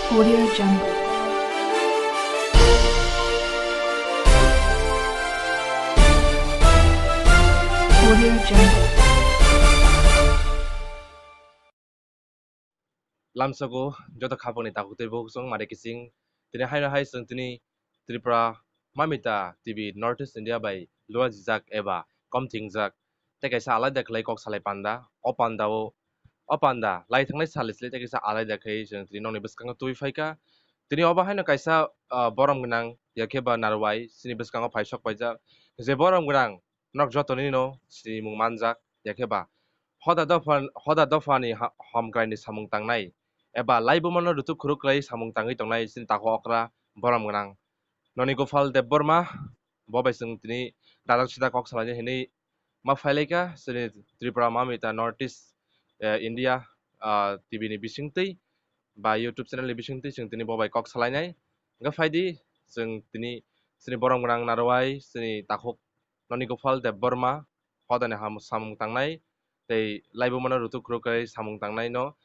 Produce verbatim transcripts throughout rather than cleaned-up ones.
Audio Jungle. Audio Jungle. Lamsogo joto khapangni takhuk tei bukhuk chwng mare kiching. Tini haino hai chwng tini Tripura Mamita T V North East India bai luajijak eba komthingjak tei kaisa alaida khlai kok salai panda. O panda o, o panda lai thangnai sal sle tei kaisa alaida khlai chwng tini nokni bwskango twi phaikha. Tini obo haino kaisa, ah, borom gwnang yakhe ba narwai chini bwskango phai sok paijak. Je borom gwnang nok jotoni no sinimung manjak, yakhe ba hoda dopha, hoda dophani ha-, homkraini samung tangnai eba laibumano rutuk khuruk khlai samung tangwi tongnai chini takhuk okra borom gwnang Noni Gopal Debbarma, bo bai chwng tini dajak sida kok salaina hinwi ma phailaikha chini Tripura Mamita North East, eh, India, ah, T V ni bisingtwi ba YouTube channel ni bisingtwi chwng tini bo bai kok salainai. Hwnkhe phaidi chwng tini chini borom gwnang narwai chini takhuk Noni Gopal Debbarma hodani ham samung tangnai tei laibumano rutuk khuruk khlai samung tangnai no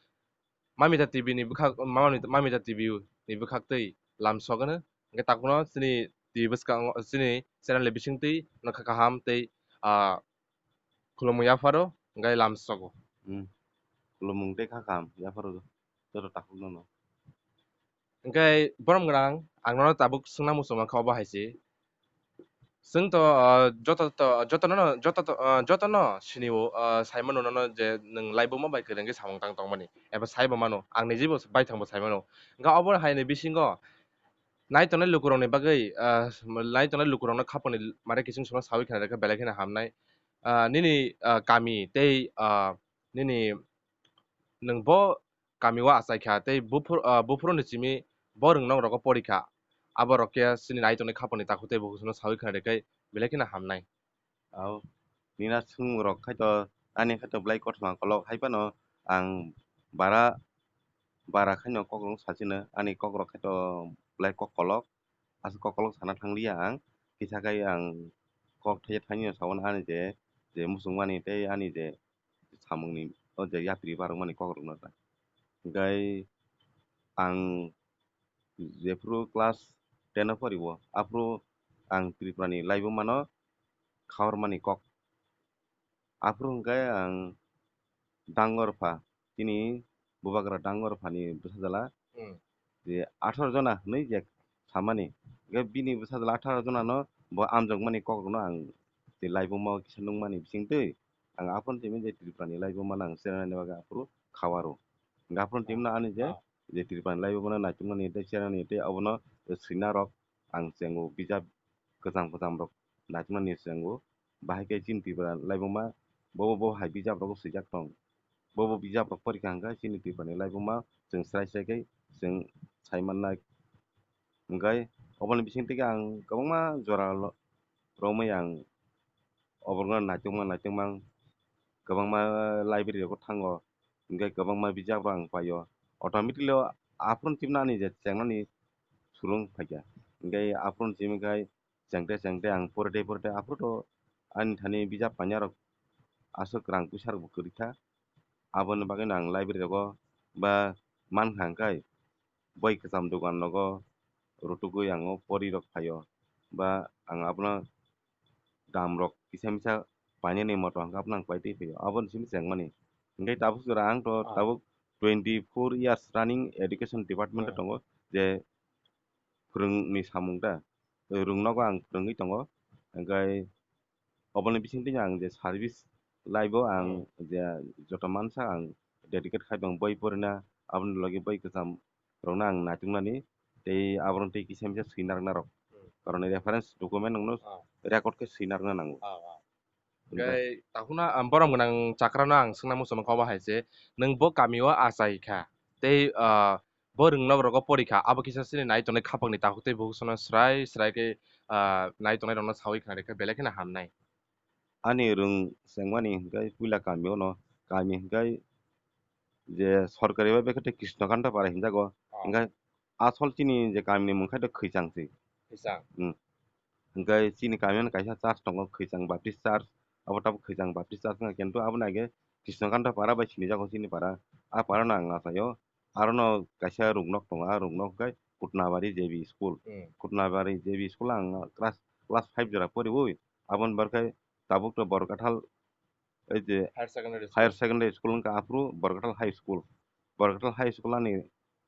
Mamita T V ni bwkhak, Mamita, Mamita T V ni bwkhaktwi lamsok hwno. Hwnkhe takhukno chini T V bwskango, chini channel ni bisingtwi no kha kaham tei, ah, khulumung yapharo hwnkhe lamsogo. Hmm. Khulumung tei kha kaham yapharo joto takhukno no. Hwnkhe borom gwnang, ang nono tabuk swngna muchungma kha obo hai se. Chwng to, ah, joto to, jotono, joto to, ah, jotono sinio, ah, saimano nono je nwng laibuma bai kwrwngwi samung tang tongmani, eba saibo mano, ang nijibo baithangbo saimano. Hwnkhe obo haini bisingo naitongnai lukurokni bagwi, ah, naitongnai lukurokno khapangni mare kiching sono sawi khna rwkha belai kheno hamnai. Ah, nini, ah, kami tei, ah, nini nwng bo kami o achai kha tei buphur-, ah, buphuruni simi bo rwngnok rogo pori kha. Abo rok khe chini naitongnai khapangni takhuk tei bukhuk sono sawi khna rwkhe belai kheno hamnai. Au, nina swngmung rok khai to, ani khai to belai kothoma kolok hai phano ang bara, bara khaino kok rok sachino, ani kok rok khai to belai kok kolok, aswk kok kolok sana thang liya ang, kisa khai ang kok thaisa thainwi no saui ani je, je muchungmani tei ani je samungni o je yapri barokmani kok rokno ta. Hwnkhe ang jephuru class ten o pori o, aphuru ang Tripura ni laibuma no khaormani kok. Aphuru hwnkhe ang Dangor pha, chini bubagra Dangor phani bwsajala Hmm. je atharo jona hwnwi je samani. Hwnkhe bini bwsajala atharo jona no bo amjokmani kok rokno ang je laibuma o kisa nukmani bisingtwi ang aphuru simi je Tripura ni laibuma no ang chernaini bagwi aphuru khawaro. Hwnkhe aphuru simi no ani je, Ah. je Tripura ni laibuma no naitukmani tei chernaini tei obono swina rok ang chengo bijap kwcham kwcham rok naitukmani chengo. Bahai khe chini Tripura laibuma bo bo bo hai bijap rogo swijak tong. Bo bo bijap rok porikha hwnkhe chini Tripura ni laibuma chwng srai srai khe chwng sai mannai. Hwnkhe oboni bisingtwi khe ang kwbangma jora lo-, romwi ang oborokno naitukma naitukma ang kwbangma library rogo thango, hwnkhe kwbangma bijap rok ang paio. Automatically aphuru chimnani je chengnani surung phaikha. Hwnkhe aphuru chimwi khai chengte chengte ang pore de pore de aphuru to ani thani bijap painarok aswk rang puisa rokbo kwrwi kha. Aboni bagwino ang library rogo ba mankha hwnkhe boi kwcham dogan rogo rwtugwi ang o pori rok phaio ba ang abono dam rok kisa misa painani moto hwnkhe abono ang paitwi phaio, aboni simi chengmani. Hwnkhe tabuk jora ang to Ah. tabuk twenty four years running education department o Ah. tongo, je phwrwngni samung ta, rwng nogo ang phwrwngwi tongo, hwnkhe oboni bisingtwi ang je service life o ang Hmm. je joto mansa ang dedicate khai tong, boi porina, aboni logi boi kwcham rokno ang naituknani tei aborok tei kisa misa swinarwkna rok. Hmm. Karon reference document rokno Ah. record khe swinarwkna nango. Ah, ah. Hwnkhe Hwnkhe takhukno, ah, borom gwnang chakrano ang swngna muchungma kha obo hai se, nwng bo kami o achai kha tei, ah, bo rwngnok rogo pori kha, abo kisa chini nai tongnai khapangni takhuk tei bukhuk sono srai srai khe, ah, nai tongnai rokno saui khna rwkha belai kheno hamnai. Ani rwng chengmani hwnkhe puila kami o no, kami hwnkhe je sorkari bai bekhe tei Krishnakanta para hinjago. Oh. Hwnkhe asol chini je kami ni mung khe tei Khwichang se. Khwichang. Hmm. Hwnkhe chini kami o no kaisa church tongo, Khwichang Baptist Church. Abo tabuk Khwichang Baptist Church wngkha, kintu aboni age Krishnakanta para bai sinijago chini para. A para no ang achaio. Arono kaisa ruknok tongo, a ruknok khe Kutnabari J B school. Hmm. Kutnabari J B school ang class, class five jora poriwi, aboni borok khe tabuk to Borkathal, ei je Higher secondary school. Higher secondary school wngkha aphuru Borkathal High School. Borkathal High School ani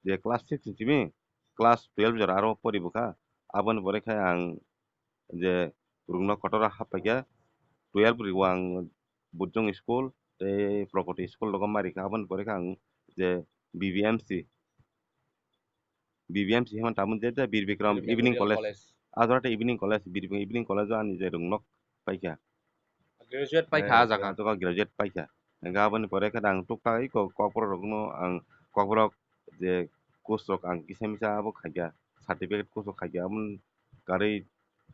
je class six ni simi class twelve jora aro poribo kha. Aboni pore khe ang je ruknok kotor o haphaikha, twelve rigo ang Bujong school tei Prokoti school rogo marikha. Aboni pore khe ang je B B M C, B B M C hwnma tabuk je, je Bir Bikram Memorial Evening College. College. A jora tei Evening College, Bir Bikram Evening College o ani je ruknok paikha. Graduate paikha. Eh, a jaga. A jaga graduate paikha. Hingke aboni pore khe ang tukta iko kokborok rokno ang kokborok je course rok ang kisa misa abo khaikha, certificate course rok khaikha, aboni karwi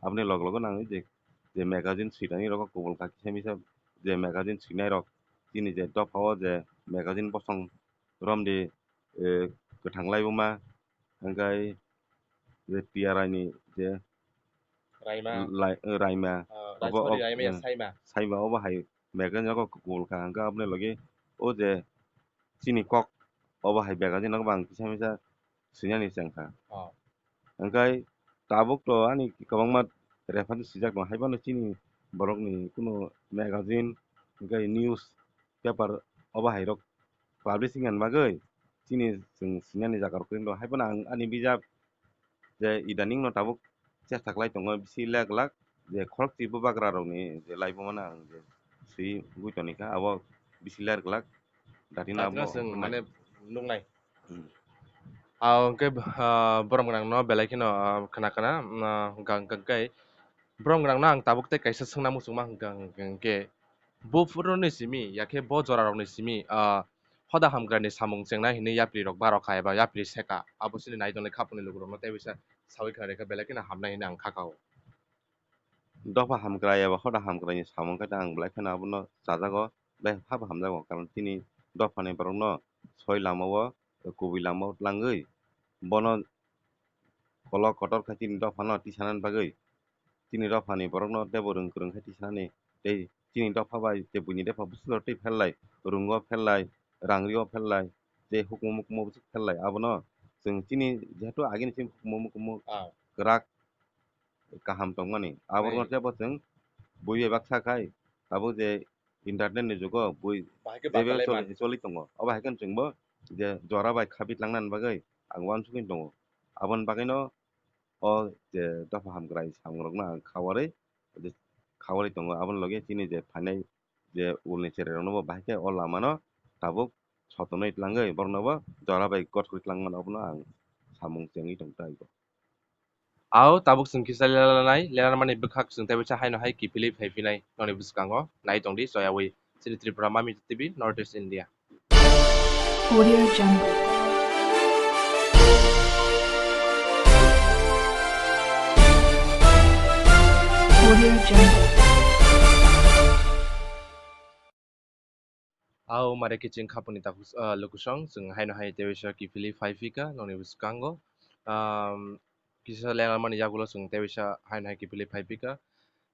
aboni log logo nang je, je magazine swinani rok kubul kha kisa misa je magazine swinai rok chini je dopha o je magazine bosong romdi, eh, kwthang laibuma, hingke je P R I ni je Raima. Lai-, eh, Raima. Ah, obo Rajmari ok, Raima ya eh, Saima. Saima obo hai magazine o kubul kha, hingke aboni logi o je chini kok obo hai magazine o bang kisa misa swinani chengkha. Oh. Hingke tabuk to ani kwbangma reference swijak tongo, haiphano chini borokni kunu magazine, hingke news paper obo hai rok publishing ni bagwi chini chwng swinani jaga rok kwrwng tongo. Haiphano ang ani bijap je idaning no tabuk chesta khlai tongo, bisi lek lak je khorokti bubagra rokni je laibuma no ang je swi wngwi tonikha, abo bisi lek lak datino. Datino abo chwng mane nuknai. Hmm. Ah, hwnkhe, ah, borom gwnang no belai kheno, ah, khna khna, ah, hwnkha hwnkhe borom gwnang no ang tabuk tei kaisa swngna muchungma hwnkha hwnkhe, buphuru ni simi, yakhe bo jora rok ni simi, ah, hoda hamkrai ni samung chengnai hinwi yapri rok barokha eba yapri seka, abo chini naitongnai khapangni lukurokno tei bisa saui khna rikha belai kheno hamnai hinwi ang kha kao. Dopha hamkrai eba hoda hamkrai ni samung khe ang belai kheno abono chajago, belai habo hamjago, karon chini dopha ni borok no soi lama o, kubui lama o tlangwi bono kolok kotor khe chini dopha no tisanani bagwi, chini dopha ni borok no teibo rwng kwrwng khe tisanani, tei chini dopha bai tei buini dopha bwswk tei pherlai, rwngo pherlai, rangrio pherlai, tei hukumu mukumu bwswk pherlai, abono chwng chini jehetu agini chini hukumu mukumu Ah. kwrak kaham tongmani, aborokno Nai. Teibo chwng bui bai baksa khai tabuk je internet ni jugo bui Bahai khe teibo baksa lai choli, man. Choli tongo, obo hai khe chwngbo je jora bai khabi tlangnani bagwi ang uansukgwi tongo, aboni bagwino o je dopha hamkrai samungrokno ang khawarwi, je khawarwi tongo. Aboni loge chini je phainai je ulni cherai rokno bo bahai khe o lama no tabuk sotonwi tlangwi borokno bo jora bai gotkhorwi tlangmano, abono ang samung chengwi tong tai bo. Ao tabuk chwng kisa lelanai, lelanmani bwkhak chwng teibo cha haino hai kiphilwi phai phinai noni bwskango nai tongdi soyawi chini Tripura Mami T V North East India. Audio Jungle. Audio Jungle. Ao mare kiching khapuni takhuk, ah, lukusong, chwng haino hai tei waisa kiphilwi phai phika noni bwskango. Am, kisa lenarmani yagulo chwng tei waisa haino hai kiphilwi phai phika.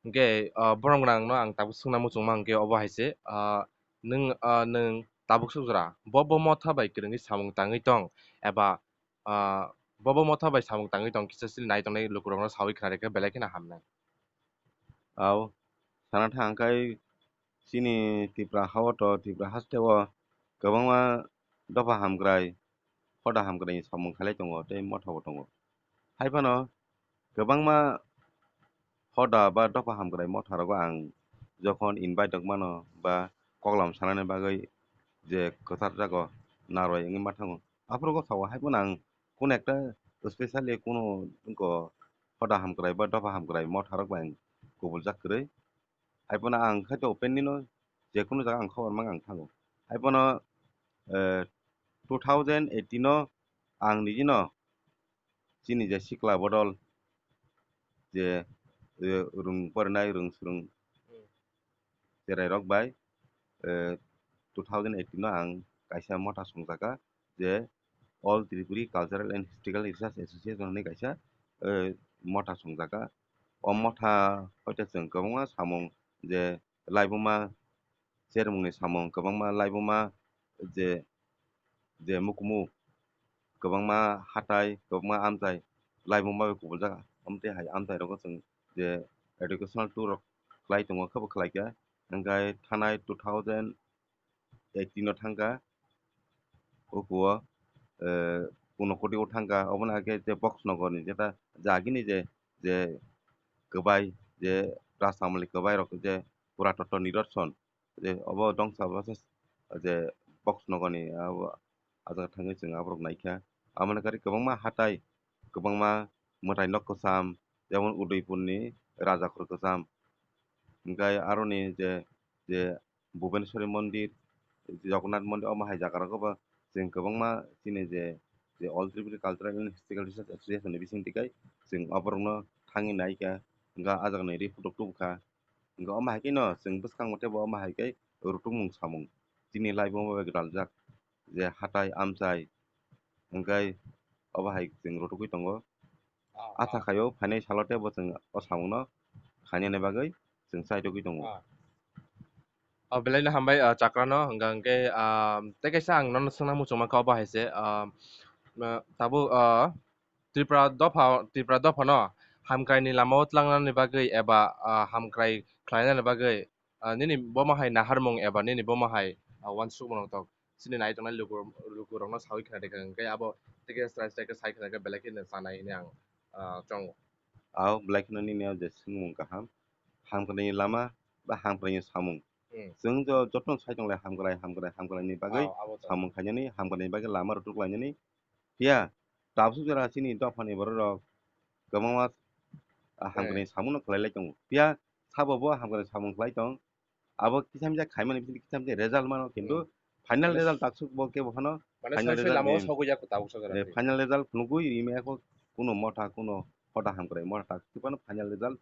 Hwnkhe, ah, borom gwnangno ang tabuk swngna muchungma hwnkhe obo hai se, ah, nwng, ah, nwng tabuk suk jora bo, bo motha bai kwrwngwi samung tangwi tong eba, ah, bo, bo motha bai samung tangwi tong kisa chini nai tongnai lukurokno sawi khna rikha belai kheno hamnai. Ao sana thang khai chini Tripura ha o to, Tripura haste o kwbangma dopha hamkrai, hoda hamkrai ni samung khailai tongo tei motha bo tongo. Hai phano kwbangma hoda ba dopha hamkrai motha rogo ang jokhon invite rok mano ba koklam sanani bagwi je kwthar jago narwai wngwi ma thango, aphuru o sao hai phano ang kunu ekta specially kunu wngkha hoda hamkrai ba dopha hamkrai motha rok bai ang kubul jak kwrwi. Hai phano ang khe to openly no je kunu jaga ang khobor mang ang thango. Hai phano, eh, two thousand eighteen o ang niji no chini je sikla bodol je, eh, rwng porinai rwng swrwng cherai rok bai, eh, two thousand eighteen o ang kaisa motha songjaga je All Tripuri Cultural and Historical Research Association hinwi kaisa, eh, motha songjaga. O motha hoite chwng kwbangma samung je laibuma chermungni samung, kwbangma laibuma je, je mukumu kwbangma hatai, kwbangma amchai laibuma bai kubuljak. Amtwi hai amchai rogo chwng je educational tour rok khlai tongo, khe bo khlai kha. Hwnkhe thanai two thousand eighteen o thangkha, ukuo, eh, Unokoti o thangkha, obono age je Box Nogor ni jeta jagini je, je kwbai, je Rasamali kwbai rok je Puratotto Nidarson, je obo dongsa obo se je Box Nogor ni abo ah jaga thangwi chwng aborok naikha. Aboni kari kwbangma hatai, kwbangma mwtai nok kwcham, jemon Udaipur ni Rajakhor kwcham, hwnkhe aroni je, je Bhubaneswari mondir, Jagannath mondir, omo hai jaga rogo bo chwng kwbangma chini je, je All Tripura Cultural and Historical Research Association ni bising twi kai chwng oborokno thangwi naikha, hwnkhe ah jaga ni ri photo tubukha. Hwnkhe omo hai khe no chwng bwskango teibo omo hai khe rutukmung samung chini laibuma bai gwdaljak je hatai amchai, hwnkhe obo hai chwng rutugwi tongo. Ah, ah. Acha khaio phainai salo teibo chwng o samungno khainani bagwi chwng chaitugwi tongo. Ah. O belai no hambai, ah, chakrano, hwnkha hwnkhe, ah, tei kaisa ang nono swngna muchungma kha obo hai se, ah, ah, tabuk, ah, Tripura dopha, Tripura dophano hamkraini lamao tlangnani bagwi eba, ah, hamkrai khlainani bagwi, ah, nini bomo hai naharmung eba nini bomo hai, ah, uansukmung rok chini nai tongnai luku, lukurokno saui khna rikha, hwnkhe abo tei khe srai srai khe sai khna khe belai kheno chanai hwnwi ang, ah, chongo. Ao belai kheno nini o je swngmung kaham, hamkraini lama ba hamkraini samung. Hmm. Chwng jo jotono sai tonglai hamkrai, hamkrai, hamkraini bagwi. Ao, abo to. Samung khainani, hamkraini bagwi lama rutuk lainani. Phiya tabuk jora chini dophani borok rok kwbangma, ah, hamkrai samungno khlai lai tongo. Phiya sabo bo hamkrai samung khlai tong. Abo kisa misa khaimani bisingtwi kisa misa result mano, kintu hmm, final result taksuk bo kebo phano mane final soi soi result lama o ni sogwi ya tabuk sogwi eh, rani. Final result phunugwi rima yakho kuno motha, kuno hoda hamkrai motha taksuk phano final result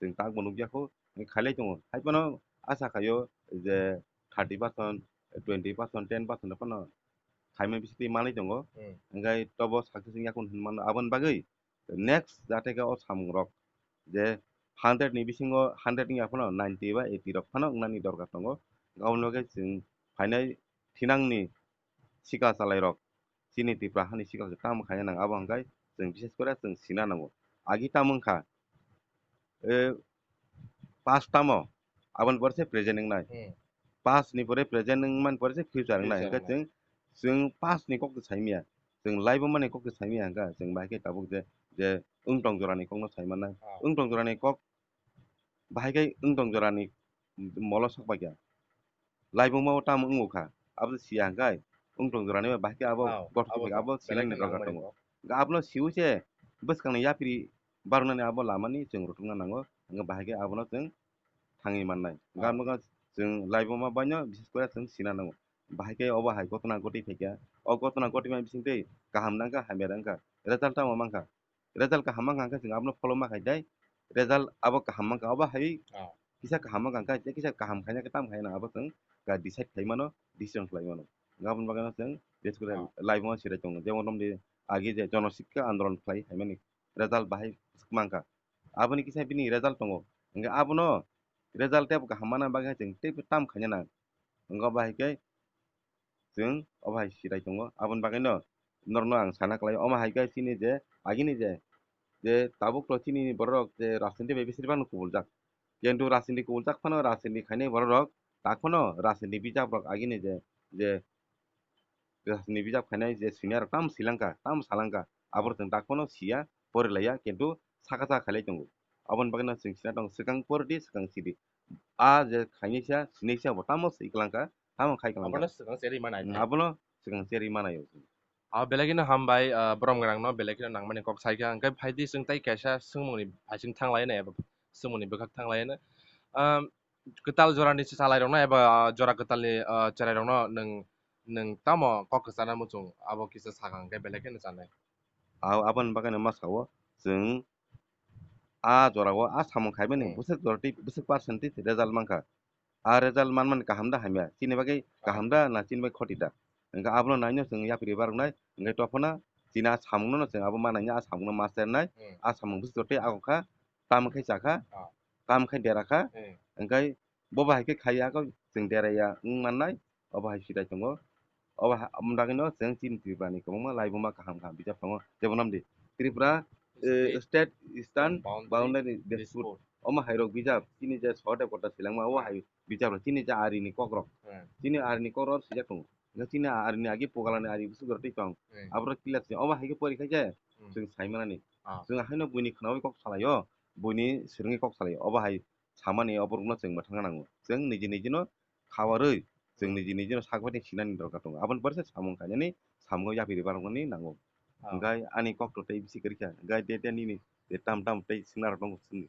chwng tak bo nukya kho, khailai tongo. Hai phano asa khaio je thirty percent, twenty percent, ten percent phano khaimani bisingtwi manwi tongo. Hmm. Hwnkhe tobo success wngya kho hinwi mano. Aboni bagwi next jate khe o samung rok je hundred ni bisingo hundred wngya phano ninety ba eighty rok phano wngnani dorkar tongo. Aboni bagwi chwng phainai thinangni sikla chalairok, chini Tripura hani sikla tamo khaina nang, abo hwnkhe chwng bises kore chwng sina nango. Agi tamo wngkha, eh, past tamo, aboni pore se present wngnai. Hmm. Past ni pore present wngmani pore se future wngnai. Future hwnkhe wngnai. Chwng, chwng past ni kok to saimaya, chwng laibuma ni kok to saimaya hwnkhe chwng bahai khe tabuk je, je wng tong jora ni kok no sai mannai. Ah. Wng tong jora ni kok bahai khe wng tong jora ni molo sok bai kha. Laibuma o tamo wngo kha, abo siya hwnkhe wng tong jora ni bahai khe abo, oh, gotho abo khe to, abo belai sinani khe dorkar nangmani tongo. Kok. Hwnkhe abono siwi se bwskang ni yapri barunani abo lama ni chwng rutukna nango, hwnkhe bahai khe abono chwng thangwi mannai. Hwnkhe ah, abo chwng laibuma bai no bises kore chwng sina nango. Bahai khe obo hai gotona gotwi phaikha. O gotona gotwi mani bisingtwi kaham nangkha, hamya nangkha. Result tamo mankha. Result kaham mankha khe chwng abono follow ma khai dai. Result abo kaham mankha, obo hai ah, kisa kaham mankha khe, kisa kaham khaina khe tam khaina abo chwng ga decide khai mano, decision khlai mano. Aboni bagwi no chwng bises kore ah, laibuma sirai tongo. Jemon romdi agi je jono sikha andolon khlai hai mani result bahai mankha. Aboni kisa bini result tongo. Hwnkhe abono result teibo kaham mana bagwi chwng teibo tam khaina nang. Wngkha bahai khe chwng obo hai sirai tongo. Aboni bagwi no norokno ang sana klai, omo hai khe chini je agini je, je tabuk to chini borok je rajniti bai bisir bang kubuljak. Kintu rajniti kubuljak phano rajniti khainai borok rok tak phano rajniti bijap rok agini je, je rajniti bijap khainai je senior rok tamo silangkha, tamo salangkha, aborok chwng tak phano siya, pori laiya, kintu saka saka khailai tongo. Aboni bagwi no chwng sina tongo, swkang pordi, swkang sidi. A je khainai sa, sinai sa bo tamo swi kwlangkha, tamo khai kwlangkha. Abono swkang cherwi manai. Mm, abono swkang cherwi manai o. Ah, belai kheno hambai, ah, borom gwnang no belai kheno nangmani kok sai kha, hwnkhe phaidi chwng tai kaisa swngmung ni phaising thanglai nai eba swngmung ni bwkhak thanglai nai. Ah, kwtal jora ni chalai rok no eba, ah, jora kwtal ni, ah, cherai rok no nwng, nwng tamo kok kwchana muchung abo kisa sakha hwnkhe belai kheno chanai. Ao aboni bagwi no ma sao chwng a jora o a samung khaimani hmm, bwswk jora tei bwswk percentage result mankha. A result manmani kaham da hamya? Chini bagwi kaham da na chini bagwi khoti da? Hwnkhe abono naino chwng yapri baroknai, hwnkhe tophano chini a samungno chwng abo manai a samungno master nai, hmm, a samung bwswk jora tei agokha, tamo khe chakha, ah, tamo khe derakha, hmm, hwnkhe bo bahai khe khaiya kho chwng deraiya wng mannai, obo hai sirai tongo. Obo ha-, omo bagwino chwng chini Tripura ni kwbangma laibuma kaham kaham bijap tongo. Jemon amdi Tripura, eh, State Eastern Boundary Dispute. Omo hairok bijap chini je Sahadevkota swilangma o hai bijap rok chini je ari ni kokrok. Chini ari ni kokrok swijak tongo. Hwnkhe chini ari ni agi Pugala ni ari bwswk rok twi tong. Aborok clear se omo hai khe pori kha khe chwng sai manani. Chwng haino buini khwnaui kok salaio, buini swrwngwi kok salaio. Obo hai samani oborokno chwng mwthangna nango. Chwng niji nijino khawarwi chwng niji nijino sak bai sinani dorkar tongo. Aboni pore se samung khainani samungo yapri barokmani nango. Hwnkhe ani kok to tei bisi kwrwi kha. Hwnkhe de de nini de tam tam tei swngna rok tongo chwngni.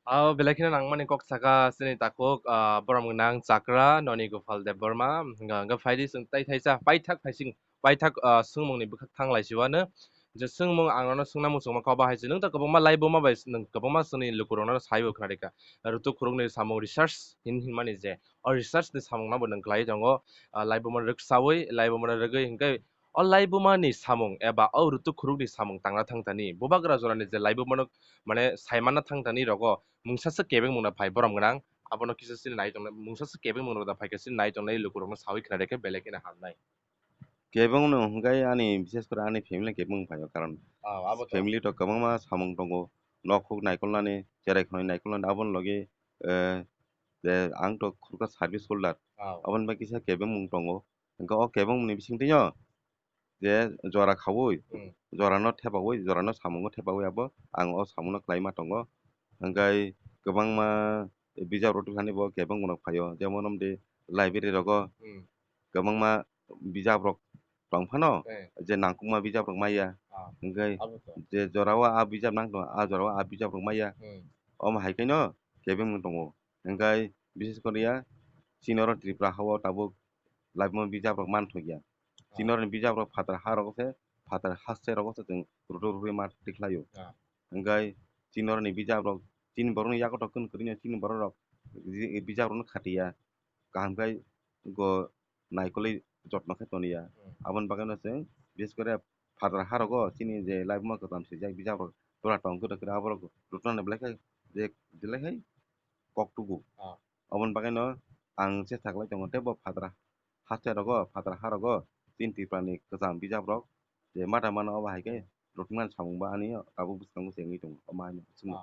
Abo belai kheno nangmani kok saka chini takhuk, ah, borom gwnang chakra Noni Gopal Debbarma. Hwnkhe, hwnkhe phaidi chwng tei thaisa paithak phaising paithak, ah, swngmungni bwkhak thang lai siwano. Je swngmung ang nono swngna muchungma kok bahai se. Nwng ta kwbangma laibuma bai nwng kwbangma chwngni lukurokno saibo khna rikha. Rutuk khurukni samung research hin hinmani je. O research ni samung no bo nwng kwlai tongo. Ah, laibuma rwksaui, laibuma rwgwi hwnkhe o laibuma ni samung eba o rutuk khuruk ni samung tangna thang thani. Bubagra jora ni je laibuma no mane saimanna thang thani rogo mungsa se kebeng mungna phai borom gwnang. Abono kisa chini nai tongnai, mungsa se kebeng mungna phai khe chini nai tongnai lukurokno saui khna rikha belai kheno hamnai. Kebeng no hwnkhe ani, bishes kore ani family kebeng phaio, karon family to kwbangma samung tongo, nok huk naikolnani, cherai khwnwi naikolnani, aboni logi, eh, je ang to khuroksa service holder, aboni bai kisa kebeng mung tongo, hwnkhe o kebeng mungni bisingtwi no je jora khaui, jorano thepaui, jorano samungo thepaui abo ang o samungno khlaima tongo, hwnkhe kwbangma bijap rok tubunani bo kebeng mung rok phaio, jemon amde library rogo kwbangma bijap rok tong phano, je nangkukma bijap rok maya, hwnkhe je jora o a bijap nang tongo, a jora o a bijap rok maya, omo hai khe no kebeng mung tongo, hwnkhe bishes koriya chini oro Tripura ha o tabuk laibuma bijap rok manthokya. Chini oroni bijap rok phatar ha rogo se, phatar haste rogo se chwng rutuk rukui ma tikhlaio. Hwnkhe chini oroni bijap rok, chini borokni yago tok kwrwino chini borok rok bijap rokno khatiya. Kaham khe go naikolwi jotno khe toniya. Aboni bagwino chwng bishes kore phatar ha rogo chini je laibuma kwcham swijak bijap rok tola tong kwrwi kwrwi aborok rutuknani belai khe je belai khe kok tugo. Aboni bagwino ang chesta khlai tongo tei bo phatar haste rogo, phatar ha rogo chini Tripura ni kwcham bijap rok je mata mano obo hai khe rutukmani samung bo ani tabuk bwskango chengwi tongo, omo haino chwngno.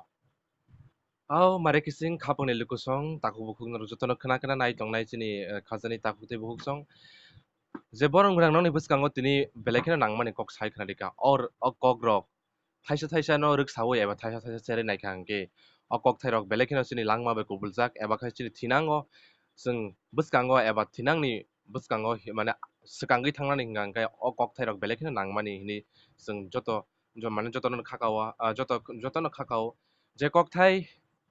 Hao, mare kising khapangni lukusong, takhuk bukhuk norok jotono khna khna nai tongnai chini, eh, khajani takhuk tei bukhuk song. Je borok rang nokni bwskango tini belai kheno nangmani kok sai khna rikha. Or, o kok rok thaisa thaisa no rwksaui eba thaisa thaisa cherwi naikha hwnkhe o kokthairok belai kheno chini langma bai kubuljak eba khe chini thinango chwng bwskango eba thinangni bwskango hi-, mane swkangwi thangnani hwnka hwnkhe o kokthairok belai kheno nangmani hwnwi chwng joto, jo-, mane jotono khakao, ah, joto, jotono khakao. Je kokthai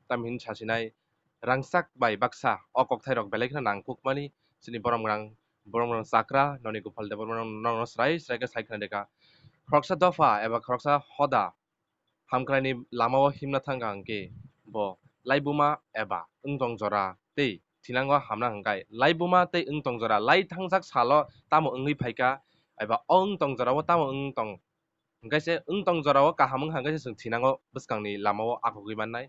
tamhinsa sinai rangchak bai baksa o kokthairok belai kheno nangkukmani chini borom gwnang, borom gwnang chakra Noni Gopal Debbarma no, no, no srai srai khe sai khna rikha. Khoroksa dopha eba khoroksa hoda hamkraini lamao himna thangkha hwnkhe bo laibuma eba wngtong jora tei thinango hamna hwnkhe laibuma tei wngtong jora lai thangjak salo tamo wngwi phaikha eba o wngtong jorao tamo wngtong hwnkhe se wngtong jorao kaham wngkha hwnkhe se chwng thinango bwskangni lamao akhogwi mannai.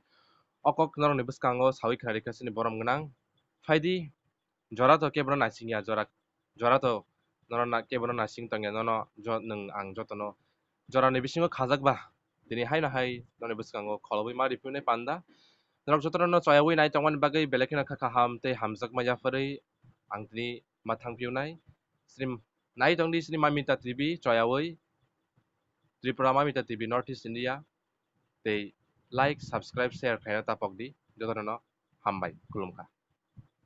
O kok norokni bwskango saui khna rikha chini borom gwnang. Phaidi, jora to kebono naisingya, jora, jora to nono na-, kebono naising tongya, nono jo-, nwng ang jotono jorani bisingo khajak ba. Tini haino hai noni bwskango kholobwi ma riphinai panda. Norok jotono no choyaui nai tongmani bagwi belai kheno kha kaham tei hamjakma yapharwi ang tini ma thangphiunai. Chini nai tongdi chini Mamita T V choyaui, Tripura Mamita T V North East India. Tei like, subscribe, share khaina tapokdi. Jotono no hambai, khulumkha.